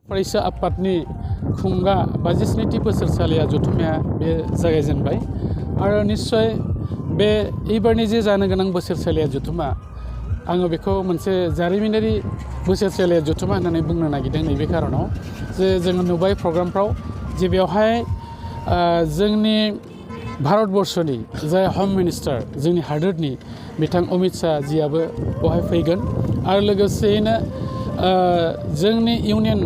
फरायसा आफादनि खुंगा 52थि बोसोरसालिया जथुम्माया बे जागायजेनबाय आरो निश्चय बे एबारनि जे जानो गोनां बोसोरसालिया जथुम्मा आङो बेखौ मोनसे जारिमिनारि बोसोरसालिया जथुम्मा होननानै बुंनो नागिरदों नैबे खारनाव जे जोङो नुबाय प्रग्रामफ्राव जे बेवहाय जोंनि भारतबर्षनि जाय हम मिनिस्टार जोंनि हादोरनि बिथां अमित शाह जियाबो बेवहाय फैगोन आरो लोगोसेयैनो जोंनि इउनियन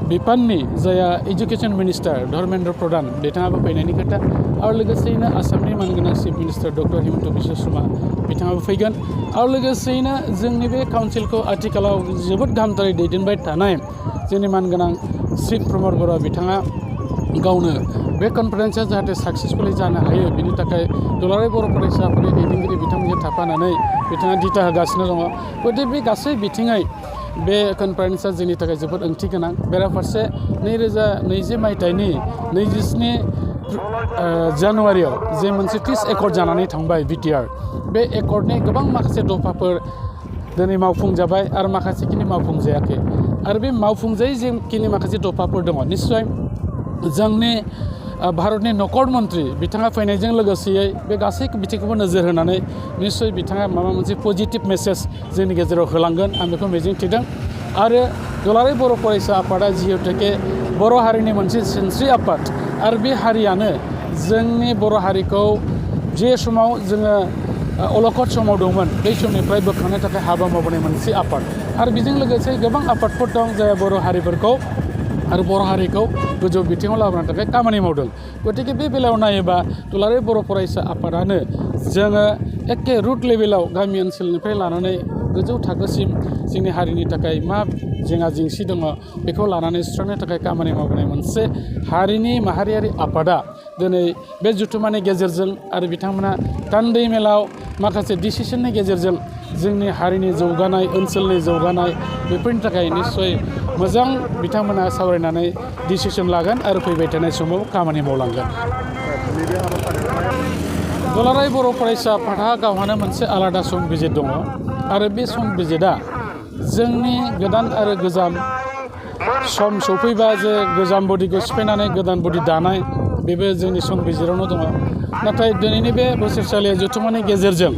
बिफाननि जाया एजुकेशन मिनिस्टार धर्मेन्द्र प्रधान बिथाङाबो फैनायनि खोथा आरो लोगोसेयैनो आसामनि मानगोनां chief minister doctor Himanta Biswa Sharma बिथाङाबो फैगोन आरो लोगोसेयैनो जोंनि बे काउन्सिलखौ आथिखालाव जोबोद गाहामथारै दैदेनबाय थानाय जोंनि मानगोनां श्री प्रमद बर' बिथाङा गावनो बे कनफारेन्सआ जाहाथे साक्सेसफुली जानो हायो बिनि थाखाय दुलाराय बर' फरायसा आफादनि दैदेनगिरि बिथांमोनजों थाफानानै बिथाङा दिथा होगासिनो दङ गथिखे बे गासै बिथिङै बे कनफारेन्सआ जोंनि थाखाय जोबोद ओंथि गोनां बेराफारसे 2020 मायथाइनि 27 जानुवारियाव जे मोनसे पिस एकर्ड जानानै थांबाय बिटिआर बे एकर्डनि गोबां माखासे दफाफोर दिनै मावफुंजाबाय आरो माखासेखिनि मावफुंजायाखै आरो बे मावफुंजायै जेखिनि माखासे दफाफोर दङ निश्चय जोंनि भारतनि नकर मन्त्रि बिथाङा फैनायजों लोगोसेयै बे गासै बिथिंखौबो नोजोर होनानै निश्चय बिथाङा माबा मोनसे पजिटिभ मेसेज जोंनि गेजेराव होलांगोन आं बेखौ मिजिंथिदों आरो दुलाराय बर' फरायसा आफादा जिहेतुके बर' हारिनि मोनसे सिनस्रि आफाद आरो बे हारियानो जोंनि बर' हारिखौ जे समाव जोङो अलखद समाव दंमोन बै समनिफ्राय बोखांनो थाखाय हाबा मावबोनाय मोनसे आफाद आरो बेजों लोगोसे गोबां आफादफोर दं जाय बर' हारिफोरखौ आरो बर' हारिखौ गोजौ बिथिङाव लाबोनो थाखाय खामानि मावदों गथिखे बे बेलायाव नायोबा दुलाराय बर' फरायसा आफादानो जोङो एखे रुट लेभेलाव गामि ओनसोलनिफ्राय लानानै गोजौ थाखोसिम जोंनि हारिनि थाखाय मा जेंना जेंसि दङ बेखौ लानानै सुस्रांनो थाखाय खामानि मावबोनाय मोनसे हारिनि माहारियारि आफादा दिनै बे जथुम्मानि गेजेरजों आरो बिथांमोना दान्दै मेलाव माखासे डिसिसननि गेजेरजों जोंनि हारिनि जौगानाय ओनसोलनि जौगानाय बेफोरनि थाखाय निश्चय मोजां बिथांमोना सावरायनानै डिसिसन लागोन आरो फैबाय थानाय समाव खामानि मावलांगोन दुलाराय बर' फरायसा आफादहा गावहानो मोनसे आलादा सम बिजित दङ आरो बे सम बिजितआ जोंनि गोदान आरो गोजाम सम सफैबा जे गोजाम बडिखौ सिफायनानै गोदान बडि दानाय बेबो जोंनि सम बिजिरावनो दङ नाथाय दिनैनि बे बोसोरसालिया जथुम्मानि गेजेरजों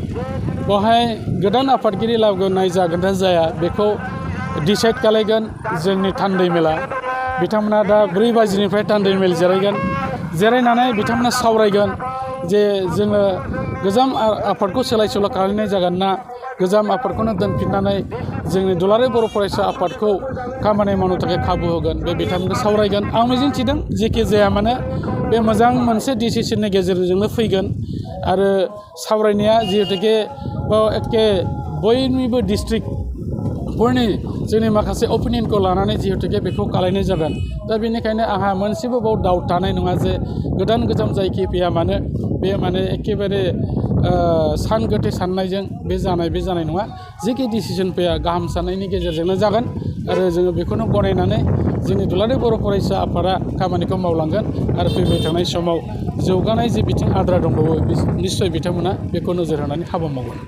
बेवहाय गोदान आफादगिरि लाबोनाय जागोन ना जाया बेखौ डिसाइड खालायगोन जोंनि थान्दै मेला बिथांमोना दा 4 बाजिनिफ्राय थान्दै मेल जिरायनानै बिथांमोना सावरायगोन जे जोङो गोजाम आफादखौ सोलाय सोल' खालामनाय जागोन ना गोजाम आफादखौनो दोनफिननानै जोंनि दुलाराय बर' फरायसा आफादखौ खामानि मावनो थाखाय खाबु होगोन बे बिथांमोनखौ सावरायगोन आं मिजिंथिदों जेखि जाया मानो बे मोजां मोनसे डिसिसननि गेजेरजोंनो फैगोन आरो सावरायनाया जिहेतुके एखे बयनिबो डिस्ट्रिक्टफोरनि जोंनि माखासे अपिनियनखौ लानानै जिहेतुके बेखौ खालायनाय जागोन दा बेनिखायनो आंहा मोनसेबो बाव डाउट थानाय नङा जे गोदान गोजाम जायखि फैया मानो बे माने एखेबारे सान गोथे साननायजों बे जानाय नङा जेखि डिसिसन फैया गाहाम साननायनि गेजेरजोंनो जागोन आरो जोङो बेखौनो गनायनानै जोंनि दुलाराय बर' फरायसा आफादा खामानिखौ मावलांगोन आरो फैबाय थानाय समाव जौगानाय जे बिथिं आद्रा दंबावो निश्चय बिथांमोना बेखौ नोजोर होनानै हाबा मावगोन